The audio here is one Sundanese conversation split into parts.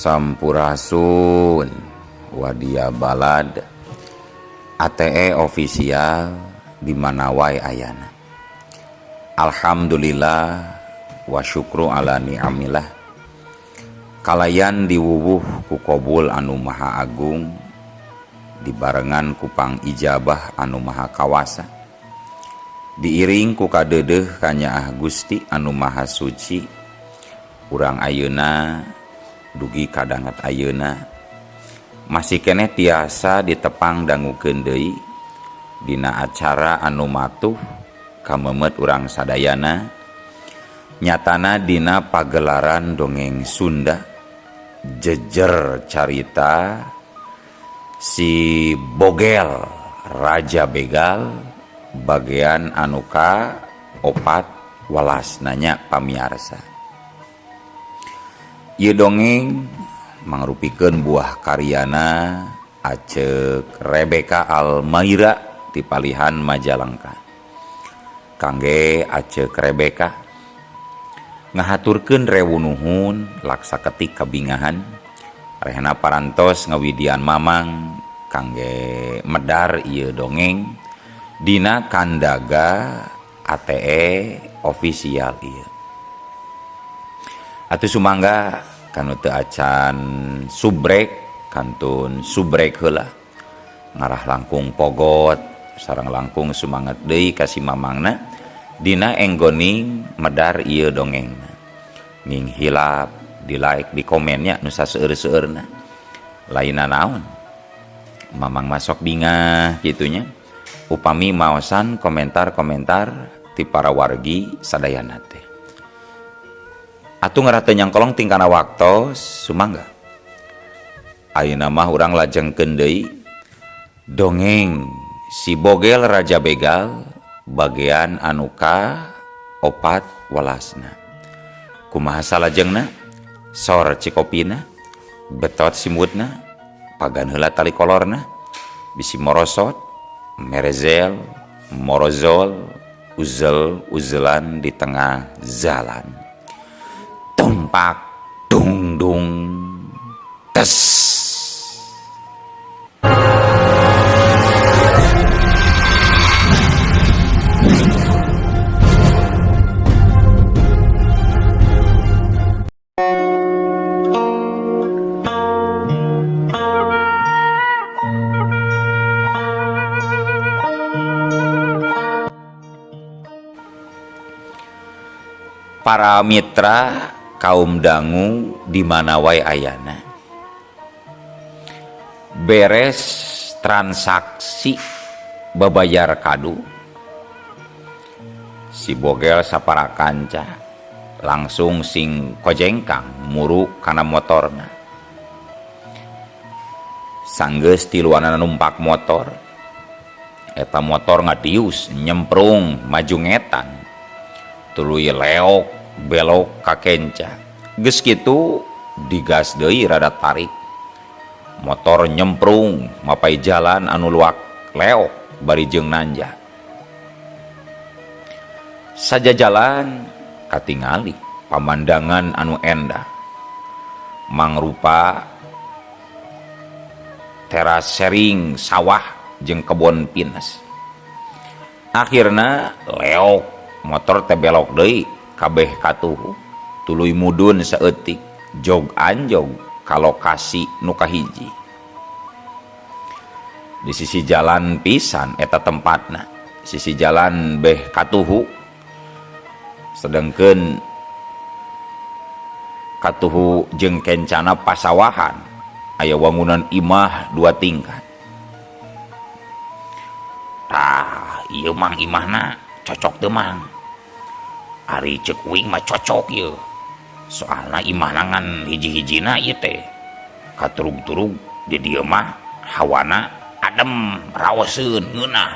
Sampurasun Wadia Balad ATE official di mana wae ayana. Alhamdulillah wa syukru ala ni'amillah. Kalayan diwuwuh ku kobul anu maha agung dibarengan ku pangijabah anu maha kawasa. Diiring ku kadeudeuh kanyaah Gusti anu maha suci. Urang ayeuna dugi kadanget ayeuna masih keneh tiasa ditepang dangukeun deui dina acara anu matuh kamemet urang sadayana nyatana dina pagelaran dongeng Sunda jejer carita si Bogel Raja Begal bagian anu ka opat welas nanya pamiarsa. Ieu dongeng mangrupikeun buah karyana Acek Rebecca Almaira ti palihan Majalengka. Kangge Acek Rebecca ngahaturkeun rewu nuhun laksa ketik kabingahan rehna parantos ngawidian mamang kangge medar ieu dongeng dina kandaga ATE official ieu. Atuh sumangga kanu teu acan subrek kantun subrek heula ngarah langkung pogot sareng langkung sumanget deui ka si mamangna dina enggoning medar ieu dongengna. Ning hilap di like di komennya nu saseueur-seueurna. Lainna naon? Mamang masok bingah kitunya. Upami maosan komentar-komentar ti para wargi sadayana teh. Atuh ngarah teu nyangkolong tingkana waktos sumangga. Ayeuna mah urang lajengkeun deui dongeng si Bogel Raja Begal bagian anu ka opat welasna. Kumaha salajengna? Sor cikopina, betot simutna, pagan heula tali kolorna, bisi morosot, merezel, morozol, uzel uzelan di tengah jalan. Tumpak dung dung tes. Para mitra kaum dangu di mana wae ayana beres transaksi babayar kadu si Bogel sapara kanca langsung sing kojengkang muru kana motorna. Sanggeus tiluanana numpak motor eta motor ngadius nyemprung maju ngetan tuluy leok belok ka kenca. Geus kitu digas deui rada tarik. Motor nyemprung mapai jalan anu luak leok bari jeung nanja. Saja jalan katingali pamandangan anu endah. Mangrupa teras sering sawah jeung kebon pinus. Akhirna leok motor teh belok deui kabeh katuhu tuluy mudun saeutik jog anjog ka lokasi nu kahiji. Di sisi jalan pisan eta tempatna, sisi jalan beh katuhu sedengkeun katuhu jeung kencana pasawahan aya wangunan imah dua tingkat. Tah ieu mang imahna cocok teu mang? Ari ceuk uing mah cocok ieu. Soalna imahna ngan hiji-hijina ieu teh. Katurug-turug di dieu mah hawana adem, raoseun, ngeunah.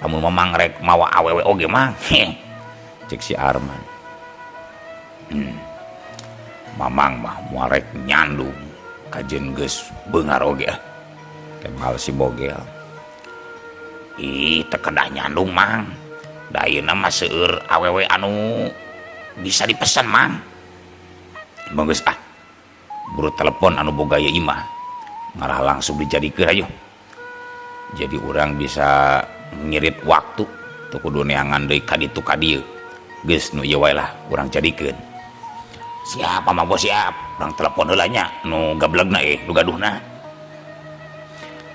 Lamun mamang rek mawa awewe oge mah, heh. Ceuk si Arman. Mamang mah moal rek nyandung kajeun geus beungar oge ah. Tembal si Bogel. Ih, teu kedah nyandung mang. Da ayeuna mah seueur awewe anu bisa dipesan mang. Bagus ah. Buru telepon anu boga ieu imah. Ngarah langsung dijadikeun hayu. Jadi urang bisa ngirit waktu teu kudu neangan deui ka ditu ka dieu. Geus nu ieu wae lah urang jadikeun. Siap Mamang Bos siap. Urang telepon heula nya nu gablegna nu gaduhna.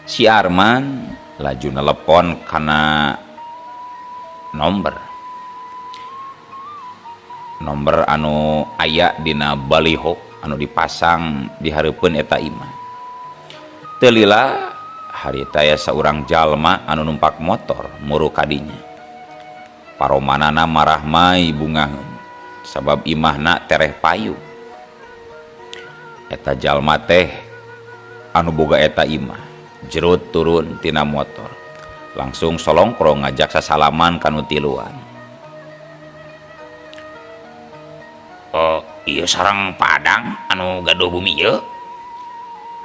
Si Arman laju nelepon kana nomor. Nomor anu aya dina baliho anu dipasang di hareupeun eta imah. Teu lila harita aya saurang jalma anu numpak motor muru kadinya. Paromanana marahmai bungaheun sabab imahna tereh payu. Eta jalma teh anu boga eta imah jerut turun tina motor. Langsung solongkrong ngajak sasalaman kanu tiluan. Oh, ieu sareng Padang anu gaduh bumi ieu.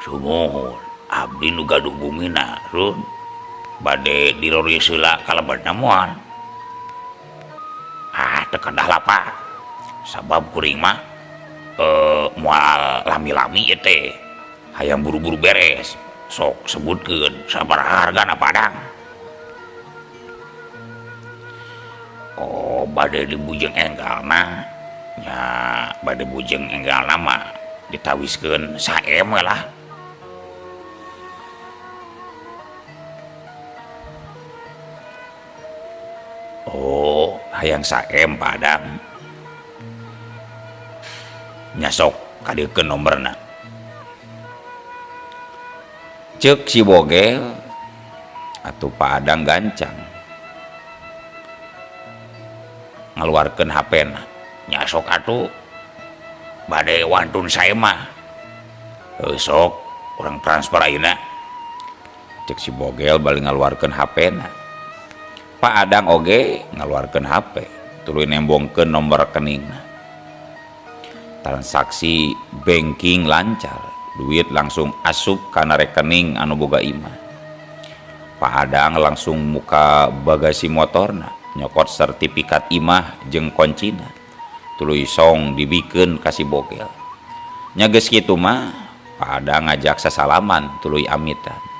Sumuhun, abdi nu gaduh bumina, Run. Bade diroris heula kalebetna moal. Ah, teu kedah lah, Pak. Sabab kuring mah moal lami-lami ieu teh. Hayang buru-buru beres. Sok sebutkeun sabaraha hargana Padang. Oh, bade dibujeng enggalna. Nya bade bujeng enggalna mah ditawiskeun saem we lah. Oh, hayang saem Padang. Nya sok kadiekeun nomorna. Ceuk si Bogel atuh Pak Adang gancang ngaluarkeun H P-na. Nya sok atuh bade wantun sae mah. Heuh sok urang transfer ayeuna. Ceuk si Bogel bali ngaluarkeun H P-na. Pak Adang oge ngaluarkeun HP, tuluy nembongkeun nomor rekeningna. Transaksi banking lancar, duit langsung asup kana rekening anu boga imah. Pak Adang langsung muka bagasi motorna, nyokot sertifikat imah jeung koncina. Tuluy song dibikeun ka si Bogel. Nya geus kitu mah, Pak Adang ngajak sasalaman tuluy amitan.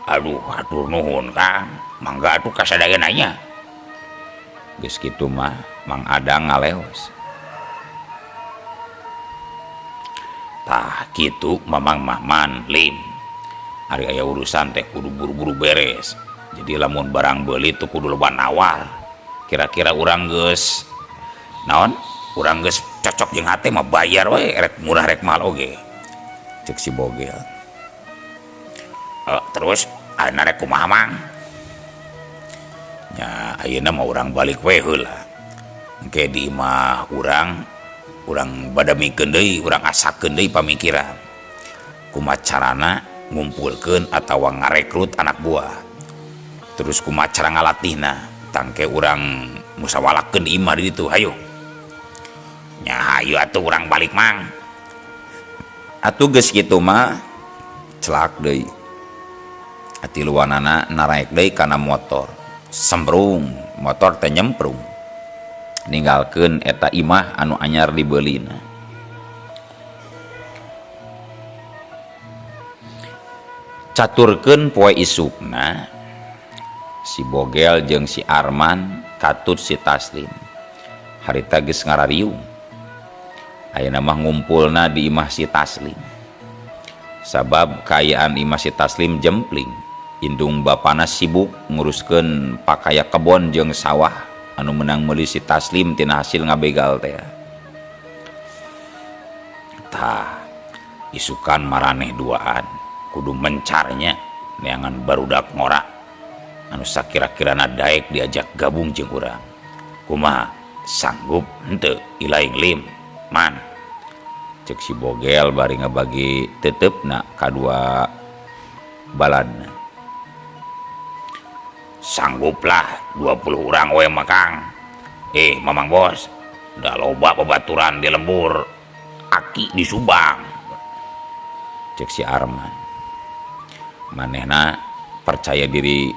Aduh, hatur nuhun Kang, mangga atuh kasadayana nya. Geus kitu mah Mang Adang ngaleos. Tah kitu Mamang Mahman Lim. Ari aya urusan teh kudu buru-buru beres. Jadi lamun barang beuli teu kudu loba nawar. Kira-kira urang geus naon? Urang geus cocok jeung hate mah bayar we, rek murah rek mahal oge. Ceuk si Bogel. Terus ayeuna rek kumaha Mang? Nya ayeuna mah urang balik we heula. Engke di imah urang, urang badamikeun deui, urang asakeun deui pamikiran. Kumaha carana ngumpulkeun atawa ngarekrut anak buah. Terus kumaha cara ngalatihna, tangke urang musawalakeun di imah di ditu, hayu. Nya hayu atuh urang balik Mang. Atuh geus kitu mah celak deui. Atiluanana naraek deui kana motor. Sembrung, motor teh nyemprung. Ninggalkeun eta imah anu anyar dibeulina. Caturkeun poe isukna si Bogel jeung si Arman katut si Taslim. Harita geus ngarariung. Ayeuna mah ngumpulna di imah si Taslim. Sabab kaayaan imah si Taslim jempling. Indung bapana sibuk nguruskeun pakaya kebon jeung sawah anu menang meuli si Taslim tina hasil ngabegal teh. Tah, isukan maraneh duaan kudu mencarnya neangan barudak ngora anu sakira-kirana daek diajak gabung jeung urang. Kumaha sanggup henteu ilaing lim man. Ceuk si Bogel bari ngabagi teuteup-na kadua baladna. Sangguplah 20 urang we mah Kang. Mamang Bos, da loba babaturan di lembur aki di Subang. Ceuk si Arman. Manehna percaya diri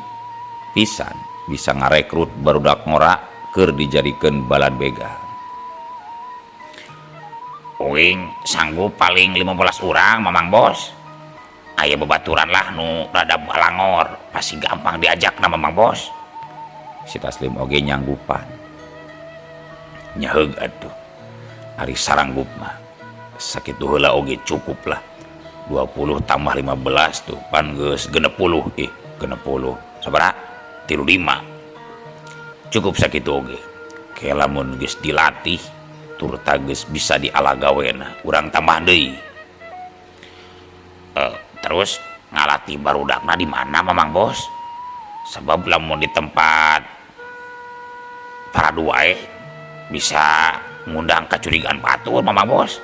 pisan bisa ngarekrut barudak ngora keur dijadikeun balad begal. Uing sanggup paling 15 urang Mamang Bos. Aya babaturan lah nu rada balangor, pasti gampang diajakna Mamang Bos. Si Taslim oge nyanggupan. Nya heug atuh. Ari saranggup mah sakitu heula oge cukup lah. 20 tambah 15 tuh pan geus 60 ih 60 sabaraha? 35. Cukup sakitu oge. Ke lamun geus dilatih turta geus bisa dialagawena, urang tambah deui. Terus ngalatih barudakna di mana Mamang Bos? Sebab lamun di tempat paradu wae bisa ngundang kacurigaan batur Mamang Bos.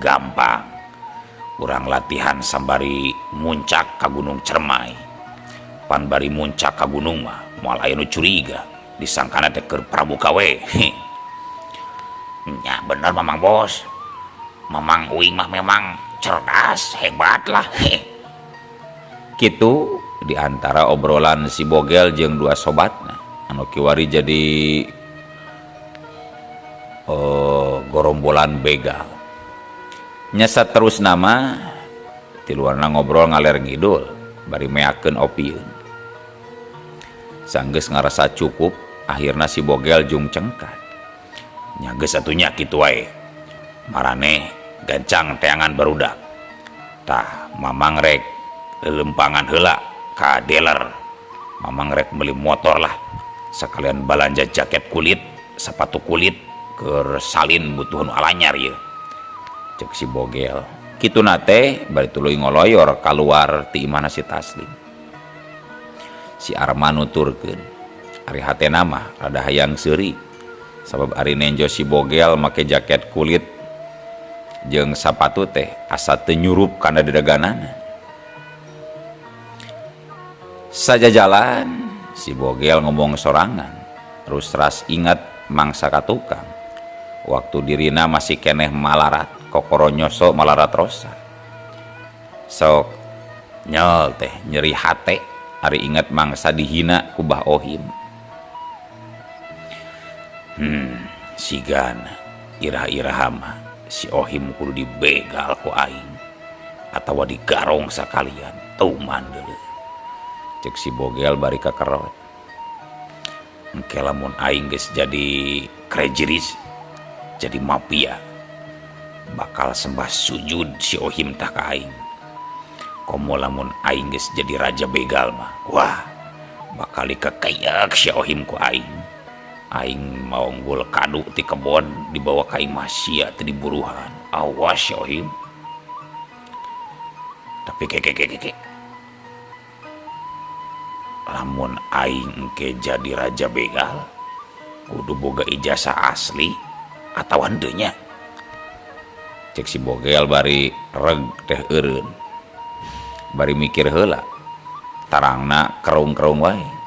Gampang. Urang latihan sambari muncak ka Gunung Cermai. Pan bari muncak ka gunung mah moal aya nu curiga, disangkana teh keur pramuka we. Nya bener Mamang Bos. Mamang uing mah memang cerdas, hebat lah. Kitu di antara obrolan si Bogel jeung dua sobatna anu kiwari jadi gorombolan begal. Nya saterusna mah tiluanna ngobrol ngaler ngidul bari meakeun opieun. Sanggeus ngarasa cukup, akhirna si Bogel jung cengkat. Nya geus atuh nya kitu wae. Maraneh gancang teangan barudak. Tah Mamang rek lelempangan heula ka dealer. Mamang rek meuli motor lah. Sekalian balanja jaket kulit, sepatu kulit keur salin butuh nu alanyar ieu. Cek si Bogel. Kituna teh bari tuluy ngoloyor kaluar ti imahna si Taslim. Si Arman nuturkeun, ari hatena mah rada hayang seuri. Sabab ari nenjo si Bogel make jaket kulit jeung sapatu teh asa teu nyurup kana dedeganana. Sajajalan si Bogel ngomong sorangan, terus ras ingat mangsa ka tukang. Waktu dirina masih keneh malarat, kokoro nyoso malarat rosa. Sok nyel teh nyeri hate ari ingat mangsa dihina ku Bah Ohim. Sigana irah-irah mah si Ohim kudu dibegal ku aing atawa digarong sakalian tuman deuleu. Cek si Bogel bari kakerot. Engke lamun aing geus jadi krejiris, jadi mafia, bakal sembah sujud si Ohim tah ka aing. Komo lamun aing geus jadi raja begal mah, wah bakal dikekayak si Ohim ku aing. Aing mau unggul kadu ti kebon dibawa ka imah sia teu diburuhan. Awas si Ohim. Tapi keke. Lamun aing engke jadi raja begal, kudu boga ijazah asli atawa henteu nya. Cek si Bogel bari reg teh eureun. Bari mikir heula, tarangna kerung-kerung wae.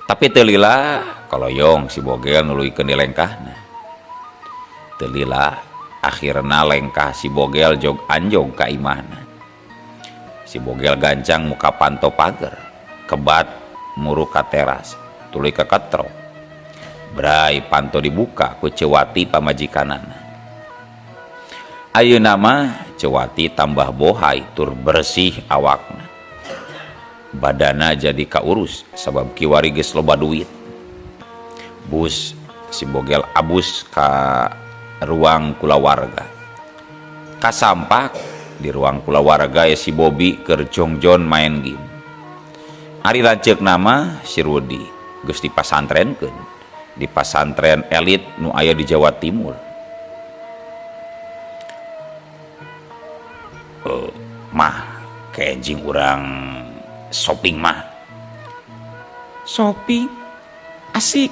Tapi teu lila koloyong si Bogel nuluykeun di lengkahna. Teu lila akhirna lengkah si Bogel jog anjog ka imahna. Si Bogel gancang muka panto pager, kebat muru ka teras, tuluy ka ketrok. Brai panto dibuka ku Cewati pamajikanana. Ayeuna mah Cewati tambah bohai tur bersih awakna. Badana jadi kaurus sabab kiwari geus loba duit. Bus si Bogel abus ka ruang kulawarga. Kasampak di ruang kulawarga ya si Bobby keur jongjon main game. Ari lanceuk nama si Rudi geus dipasantrenkeun di pasantren elit nu aya di Jawa Timur. Mah kenjing urang shopping mah. Shopping asik.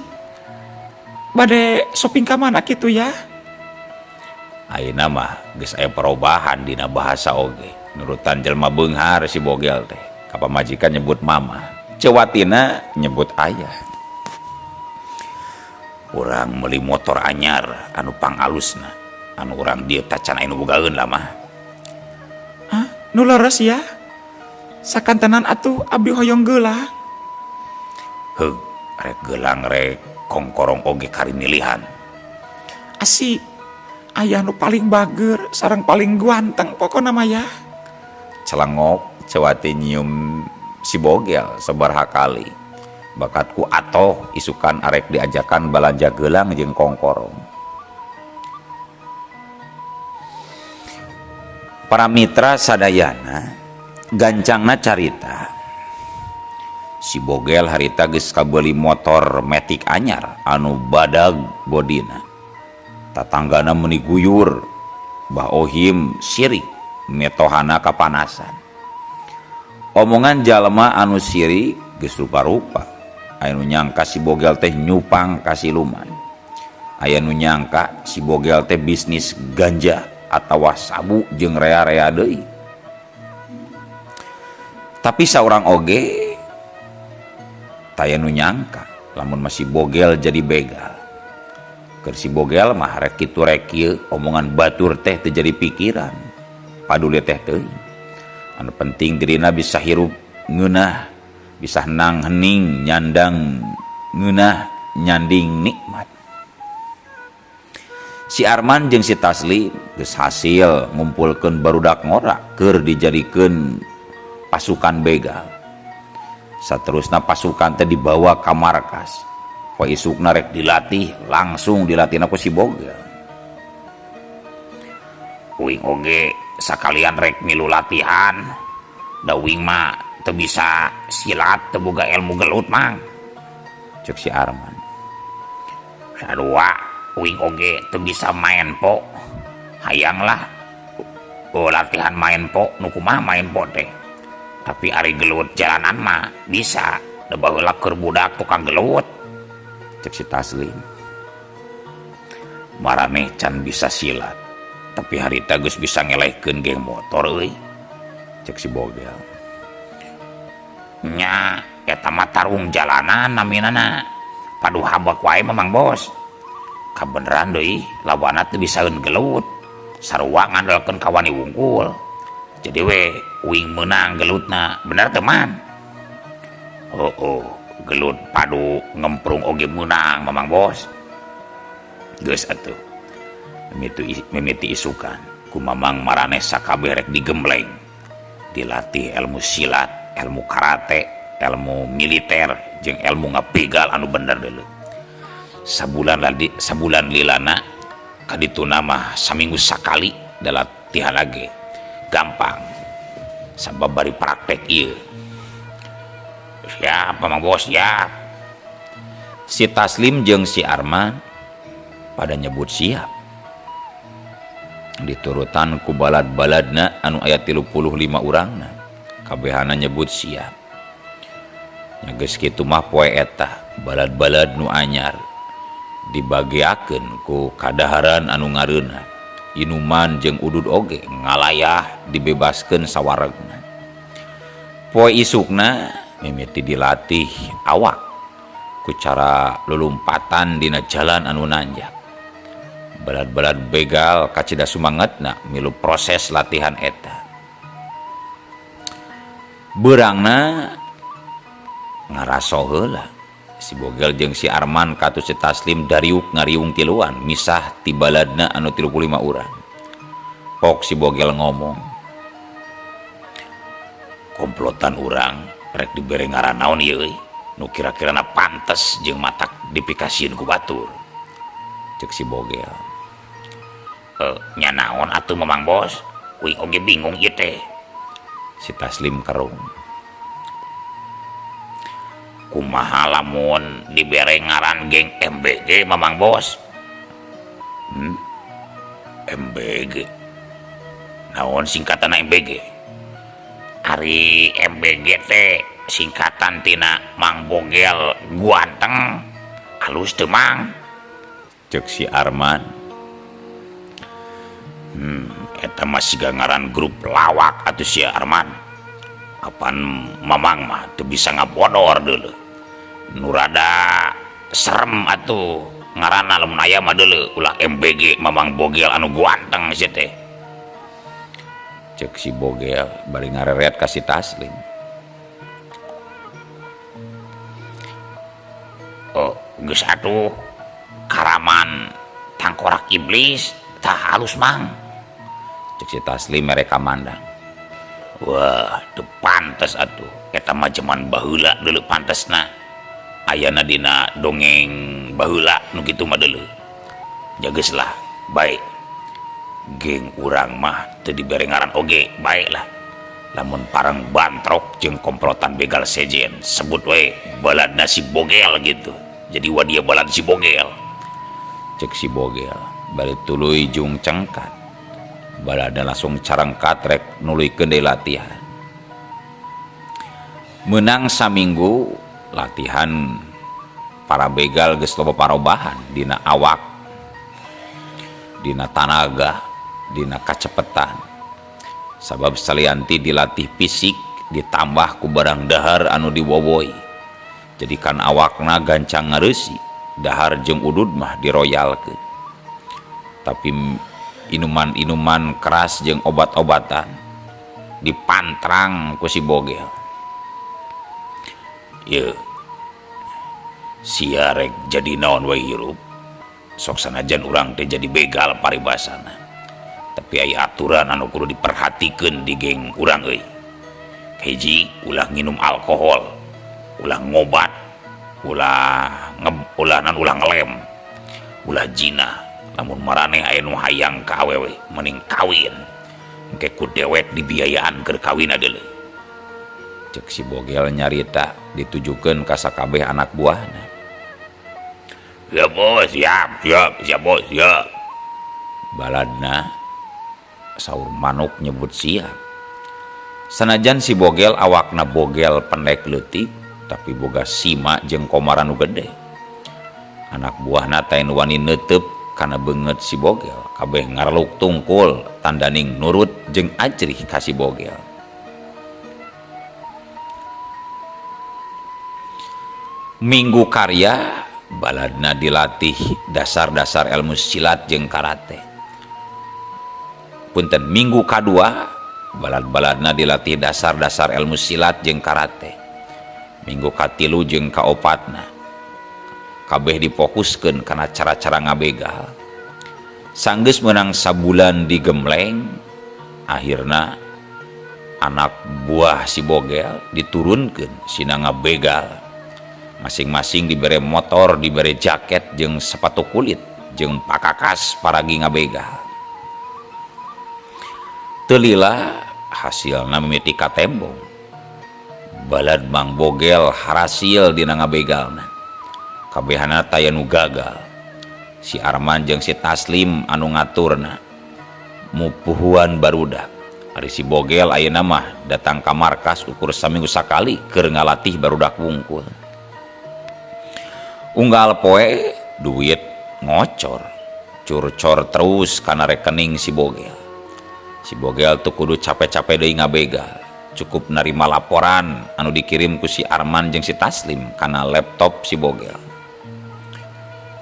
Bade shopping ka mana kitu ya? Ayeuna mah geus aya perubahan dina bahasa oge. Nurutan jelema beunghar si Bogel teh. Ka pamajikan nyebut mama, Cewatina nyebut ayah. Urang meuli motor anyar anu pangalusna, anu urang dieu tacan aya nu bogaeun lah mah. Hah? Nu leres ya? Sakantenan atuh abdi hoyong geulang. Heug, rek geulang rek kongkorong oge kari milihan. Asik. Ayah nu paling bager sareng paling guanteng pokona mah yah. Celengok cewati nyium si Bogel sabaraha kali. Bakat ku atoh isukan arek diajakan balanja gelang jeung kongkorong. Para mitra sadayana gancangna carita. Si Bogel harita geus kabeuli motor metik anyar anu badag bodina. Tatanggana meuni guyur, Bah Ohim sirik, metohana kapanasan. Omongan jalma anu sirik geus rupa-rupa. Aya nu nyangka si Bogel teh nyupang ka siluman. Aya nu nyangka si Bogel teh bisnis ganja atawa sabu jeung rea-rea deui. Tapi saurang oge taya nu nyangka lamun masih Bogel jadi begal. Keur si Bogel mah rek kitu rek kieu omongan batur teh teu jadi pikiran. Paduli teh teuing. Anu penting dirina bisa hirup ngeunah, bisa nang hening nyandang ngeunah nyanding nikmat. Si Arman jeung si Taslim geus hasil ngumpulkeun barudak ngora keur dijadikeun pasukan begal. Saterusna pasukan teh dibawa ka markas. Poe isukna rek dilatih, langsung dilatihna ku si Bogel. Uing oge sakalian rek milu latihan. Da uing mah teu bisa silat, teu boga ilmu gelut mang. Cek si Arman. Sarua uing oge teu bisa main po. Hayang lah latihan main po, nu kumaha main po teh. Tapi ari gelut jalanan mah bisa. Da baheula keur budak tukang gelut. Cek si Taslim. Maraneh can bisa silat, tapi harita geus bisa ngelehkeun geng motor euy. Cek si Bogel. Nya eta mah tarung jalanan naminana. Padu habak wae mah Mang Bos. Kabeneran deui lawanna teu bisaeun gelut. Sarua ngandalkeun kawani wungkul. Jadi we uing meunang gelutna, bener teu man? Heueuh, gelut padu ngemprung oge meunang Mamang Bos. Geus atuh. Mimiti isukan ku Mamang maraneh sakabeh rek digembleng. Dilatih ilmu silat, ilmu karate, ilmu militer, jeung ilmu ngabegal anu bener deuleu. Sabulan lilana kadituna mah saminggu sakali da latihan lagi. Gampang. Sabab bari praktek ieu. Siap Mamang Bos, siap. Si Taslim jeung si Arman pada nyebut siap. Diturutan ku balad-baladna anu aya 35 urangna. Kabehana nyebut siap. Nya geus kitu mah poe eta balad-balad nu anyar dibageakeun ku kadaharan anu ngareunah. Inuman jeung udud oge ngalayah dibebaskeun sawaregna. Poe isukna mimiti dilatih awak ku cara lulumpatan dina jalan anu nanjak. Balad-balad begal kacida sumangetna milu proses latihan eta. Beurangna ngaraso heula si Bogel jeung si Arman katu si Taslim dariuk ngariung tiluan misah ti baladna anu 35 urang. Pok si Bogel ngomong, komplotan urang rek dibere ngaran naon ieu euy, nu kira-kirana pantes jeung matak dipikasieun ku batur. Cek si Bogel. Nya naon atuh Mamang Bos, uing oge bingung ieu teh. Si Taslim kerung. Kumaha lamun dibere ngaran geng MBG Mamang Bos? MBG. Naon singkatan MBG? Ari MBG teh singkatan tina Mang Bogel guanteng. Alus teu Mang? Cek si Arman. Eta mah siga ngaran grup lawak atuh si Arman. Kapan Mamang mah teu bisa ngabodor deuleu. Nu rada serem atuh ngaranna lamun aya mah deuleu ulah MBG Mamang Bogel anu guanteng si teh. Cek si Bogel bari ngareret ka si Taslim. Oh, geus atuh karaman tang Tangkorak iblis tah halus mang. Cek si Taslim mere kamandang. Wah, teu pantes atuh. Eta mah jaman baheula deuleu pantesna. Ayana dina dongeng baheula nu kitu mah deuleu. Nya geus lah, bae. Geng urang mah teu dibere ngaran oge, bae lah. Lamun parang bantrok jeung komplotan begal sejen, sebut we baladna si Bogel gitu. Jadi wadia balad si Bogel. Cek si Bogel, bari tuluy jung cengkat. Balada langsung carangkat rek nuluykeun deui latihan. Menang saminggu latihan para begal geus loba parobahan dina awak, dina tanaga, dina kacepetan. Sabab salianti dilatih fisik ditambah ku barang dahar anu diwowoi. Jadikan awakna gancang ngareusi, dahar jeung udud mah diroyalkeun. Tapi inuman-inuman keras jeung obat-obatan dipantrang ku si Bogel. Ye, sia rek jadi naon we hirup, sok sanajan urang teh jadi begal paribasana. Tapi aya aturan anu kudu diperhatikeun di geng urang euy. Hiji, ulah nginum alkohol, ulah ngobat, ulah ulah nan ulah ngelem, ulah jinah. Lamun maraneh aya nu hayang ka awewe mending kawin, engke ku dewek dibiayaan keur kawin deuleu. Cek si Bogel nyarita ditujukeun ka sakabeh anak buahna. Ya bos, siap, siap, siap bos, siap. Baladna saur manuk nyebut siap. Sanajan si Bogel awakna bogel pendek leutik, tapi boga sima jeung komaran nu gede. Anak buahna teh nu wani neuteup kana beungeut si Bogel, kabeh ngareluk tungkul tandaning nurut jeung ajrih ka si Bogel. Minggu karya baladna dilatih dasar-dasar ilmu silat jeung karate. Punten minggu kadua balad-baladna dilatih dasar-dasar ilmu silat jeung karate. Minggu katilu jeung kaopatna kabeh difokuskeun kana cara-cara ngabegal. Sanggeus meunang sabulan digemleng, akhirna anak buah si Bogel diturunkeun sina ngabegal. Masing-masing dibere motor, dibere jaket jeung sepatu kulit jeung pakakas paragi ngabegal. Teu lila hasilna mimiti katembong. Balad Mang Bogel harasil dina ngabegalna. Kabehana taya nu gagal. Si Arman jeung si Taslim anu ngaturna mupuhuan barudak. Ari si Bogel ayeuna mah datang ka markas ukur saminggu sakali keur ngalatih barudak wungkul. Unggal poe duit ngocor, curcor terus kana rekening si Bogel. Si Bogel tuh kudu capek-capek deui ngabegal. Cukup narima laporan anu dikirim ku si Arman jeung si Taslim kana laptop si Bogel.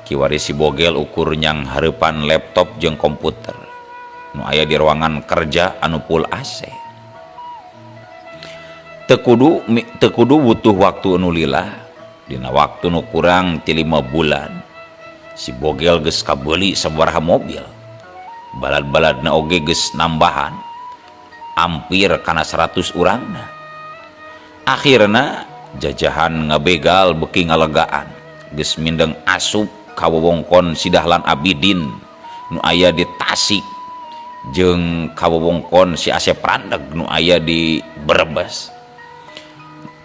Kiwari si Bogel ukur nyang hareupan laptop jeung komputer nu aya di ruangan kerja anu full AC. Teu kudu butuh waktu anu lila. Dina waktu nu kurang ti 5 bulan si Bogel geus kabeuli sabaraha mobil. Balad-baladna oge geus nambahan hampir kana 100 urangna. Akhirna jajahan ngabegal beuki ngalegaan, geus mindeng asup ka wewengkon si Dahlan Abidin nu aya di Tasik jeung ka wewengkon si Asep Randeg nu aya di Brebes.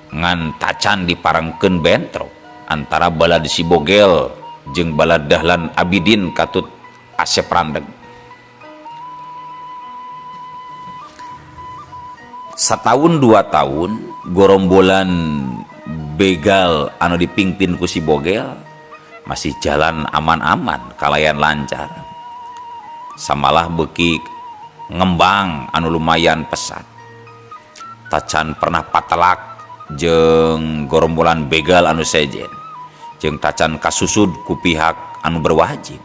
Ngan tacan diparengkeun bentrok antara balad si Bogel jeung balad Dahlan Abidin katut Asep Randeg. Satahun 2 tahun gorombolan begal anu dipimpin ku si Bogel masih jalan aman-aman kalayan lancar. Samalah beuki ngembang anu lumayan pesat. Tacan pernah patelak jeung gorombolan begal anu sejen, jeung tacan kasusud ku pihak anu berwajib.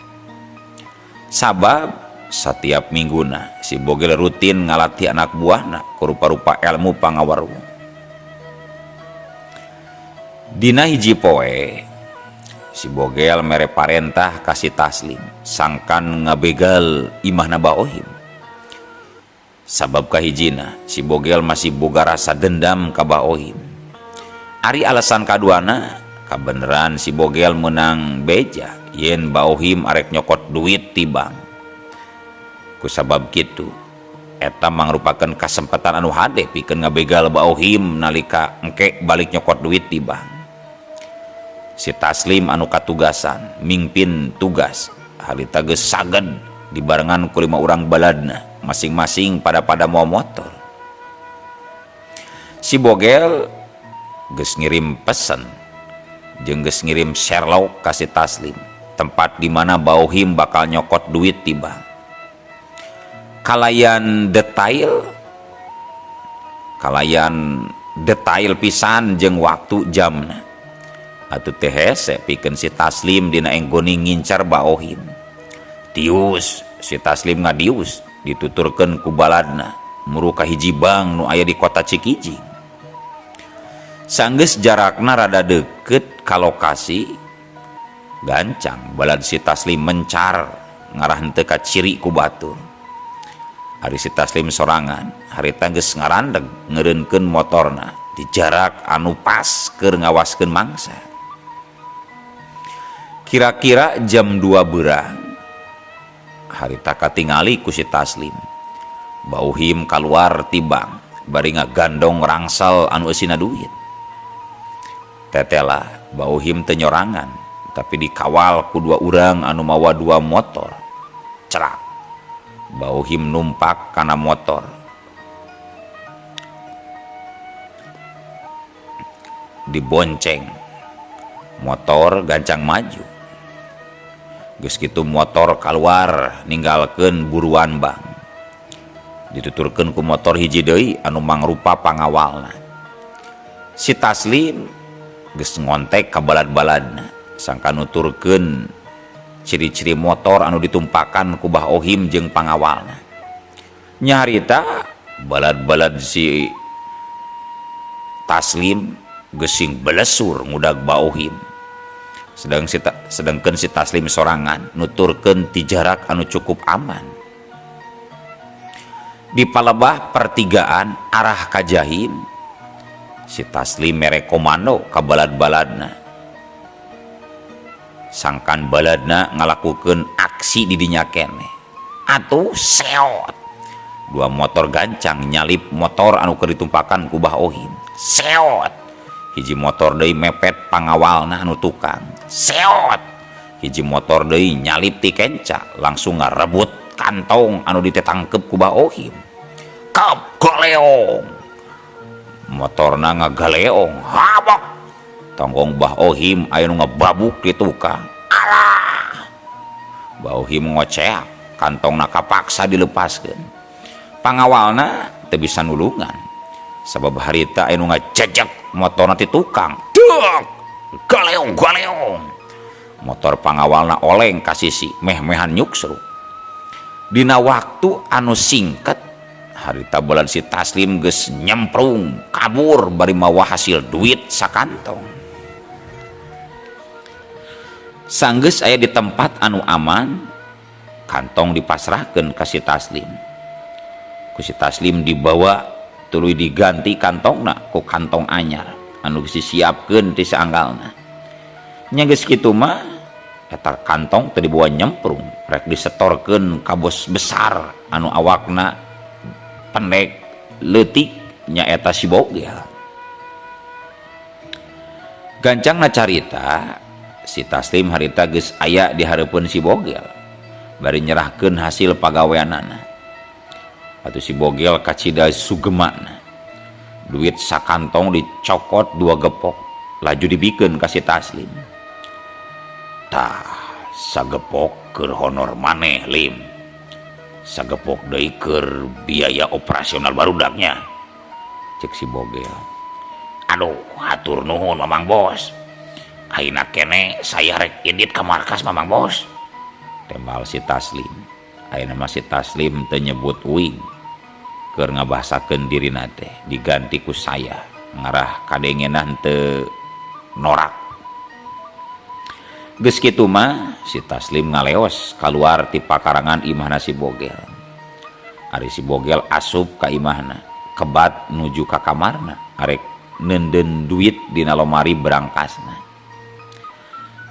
Sabab setiap mingguna si Bogel rutin ngalatih anak buahna ku rupa-rupa ilmu pangawaru. Dina hiji poe Si Bogel mere parentah ka si Taslim sangkan ngabegal imahna Bah Ohim. Sabab kahijina si Bogel masih boga rasa dendam ka Bah Ohim. Ari alasan kaduana kabeneran si Bogel menang beja yen Bah Ohim arek nyokot duit ti bank. Kusabab kitu eta mangrupakeun kasempatan anu hade pikeun ngabegal Bah Ohim nalika engke balik nyokot duit ti bank. Si Taslim anu katugasan mingpin tugas harita geus saged dibarengan ku 5 urang baladna masing-masing pada mawa motor. Si Bogel geus ngirim pesen jeung geus ngirim Sherlock ka si Taslim tempat di mana Bah Ohim bakal nyokot duit ti bank. Kalayan detail pisan jeung waktu jamna. Atuh teh hese pikeun si Taslim dina enggoni ngincar Bah Ohim. Tius si Taslim ngadius dituturkeun ku baladna muru ka hiji bank nu aya di kota Cikijing. Sanggeus jarakna rada deukeut ka lokasi, gancang balad si Taslim mencar ngarah henteu ka ciri ku batur. Ari si Taslim sorangan harita geus ngarandeg ngeureunkeun motorna di jarak anu pas keur ngawaskeun mangsa. Kira-kira jam 2 berang harita katingali ku si Taslim. Bah Ohim kaluar ti bank bari ngagandong rangsel anu eusina duit. Tetela Bah Ohim teu nyorangan tapi dikawal ku 2 urang anu mawa 2 motor. Cerak Bah Ohim numpak kana motor. Dibonceng motor gancang maju. Geus kitu motor kaluar ninggalkeun buruan bank. Dituturkeun ku motor hiji deui anu mangrupa pangawalna. Si Taslim geus ngontek ka balad-baladna sangka nuturkeun ciri-ciri motor anu ditumpakan ku Bah Ohim jeung pangawalna. Nyarita balad-balad si Taslim gesing belesur ngudag Bah Ohim. Sedangkan si Taslim sorangan nuturkeun ti jarak anu cukup aman. Di palebah pertigaan arah ka Jahim, si Taslim mere komando ka balad-baladna. Sangkan baladna ngalakukeun aksi di dinya keneh. Atuh seot. 2 motor gancang nyalip motor anu keur ditumpakan ku Bah Ohim. Seot. Hiji motor deui mepet pangawalna anu tukang. Seot. Hiji motor deui nyalip ti kenca langsung ngarebut kantong anu ditetangkep ku Bah Ohim. Kap galeong. Motorna ngagaleong, habok. Tonggong Bah Ohim aya nu ngebabuk di tukang. Alah. Bah Ohim ngoceak, kantongna kapaksa dilepaskeun. Pangawalna teu bisa nulungan. Sabab harita aya nu ngajejek motorna ti tukang. Dek! Galeong, galeong. Motor pangawalna oleng ka sisi, meh-mehan nyuksruk. Dina waktu anu singkat, harita balad si Taslim geus nyemprung kabur bari mawa hasil duit sakantong. Sanggeus aya di tempat anu aman, kantong dipasrahkeun ka si Taslim. Ku si Taslim dibawa tuluy diganti kantongna ku kantong anyar anu geus disiapkeun ti saanggalna. Nya geus kitu mah eta kantong teu dibawa nyemprung, rek disetorkeun ka bos besar anu awakna pendek leutik nyaeta si Bogel. Gancangna carita si Taslim harita geus aya di hareupeun si Bogel bari nyerahkeun hasil pagaweanana. Atuh si Bogel kacida sugemana. Duit sakantong dicokot 2 gepok laju dibikeun ka si Taslim. Tah sagepok keur honor maneh Lim. Sagepok deui keur biaya operasional barudaknya. Cek si Bogel. Aduh, hatur nuhun Mamang Bos. Ayeuna kene saya rek indit ka markas Mamang Bos. Tembal si Taslim. Ayeuna mah si Taslim teu nyebut uing. Keur ngabahasakeun dirina teh diganti ku saya ngarah kadengena teu norak. Geus kitu mah si Taslim ngaleos kaluar ti pakarangan imahna si Bogel. Ari si Bogel asup ka imahna, kebat nuju ka kamarna, arek neundeun duit dina lomari berangkasna.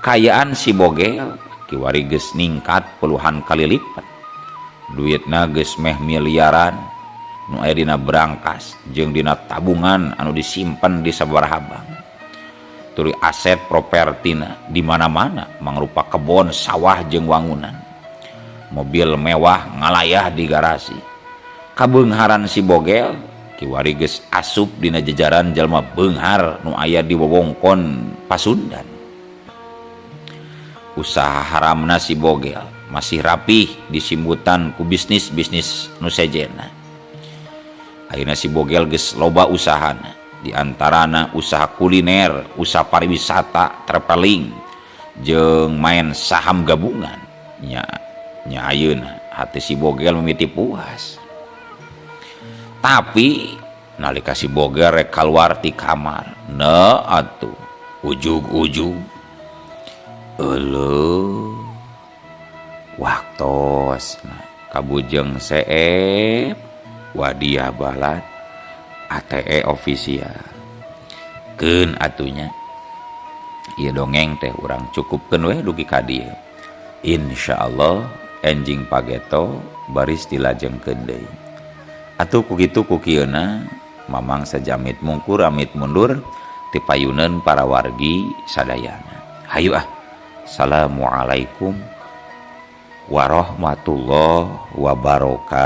Kaayaan si Bogel kiwari geus ningkat puluhan kali lipat. Duitna geus meh miliaran nu aya dina berangkas jeung dina tabungan anu disimpen di sabaraha bank. Tuluy aset propertina di mana-mana mangrupa kebon, sawah jeung wangunan. Mobil mewah ngalayah di garasi. Kabeungharan si Bogel kiwari geus asup dina jajaran jalma beunghar nu aya di wewengkon Pasundan. Usaha haramna si Bogel masih rapih disimbutan ku bisnis-bisnis nu sejenna. Ayeuna si Bogel geus loba usahana, di antarana usaha kuliner, usaha pariwisata, traveling, jeung main saham gabungan. Nya, nya ayeuna hati si Bogel mimiti puas. Tapi nalika si Bogel rek kaluar ti kamar, na atuh ujug-ujug euleuh waktosna kabujeng seep wadiah balad ATE official. Keun atunya ieu dongeng teh urang cukupkeun we dugi ka dieu. Insyaallah enjing pageto baris dilajengkeun deui. Atuh ku kitu ku kieuna Mamang sajamit mungkur amit mundur ti payuneun para wargi sadayana. Hayu ah. Assalamualaikum warahmatullahi wabarakatuh.